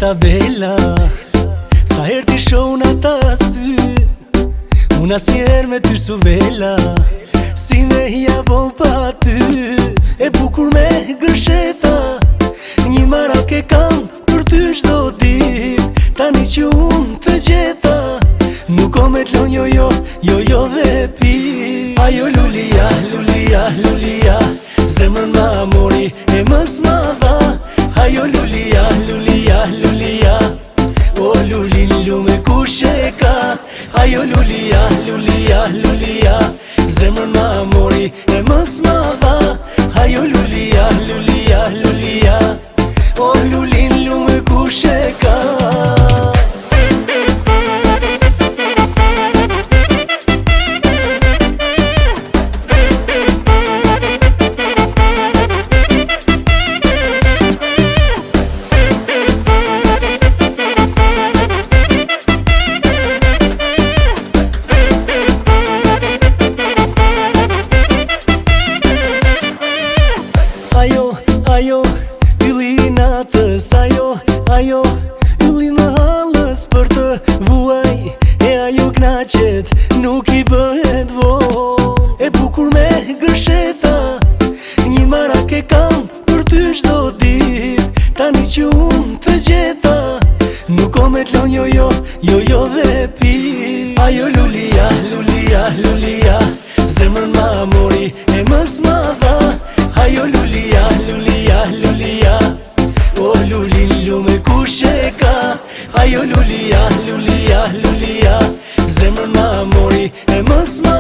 tabela. Sa herë t'i shoh unë ata sy, unë asnjëherë me ty s'u vela. Si me ja bo pa ty, e bukur me gërsheta. Një marak e kam për ty çdo ditë, tani që unë të gjeta. Nuk o me t'lon jo jo, jo jo dhe pi. Ajo lulia, lulia, lulia, zemrën ma mori e më s'ma dha. Ajo lulia, lulia, lulia, o lulin lume kush e ka. Ajo lulia, lulia, lulia, zemrën ma mori e më s'ma dha. Ajo lulia, lulia, lulia, o lulin lume kush e ka. Ajo, ajo, ylli i natës, ajo, ajo, ylli mëhallës për të vuaj, e ajo knaqet, nuk i bëhet vonë. E bukur me gërsheta, një marak e kam për ty çdo ditë, tani që unë të gjeta. Nuk o me t'lon jo jo, jo jo dhe pi. Ajo lulia, lulia, lulia, zemrën ma mori e më s'ma dha. Ajo lulia, lulia, lulia, o lulin lume kush e ka. Ajo lulia, lulia, lulia, zemrën ma mori e më s'ma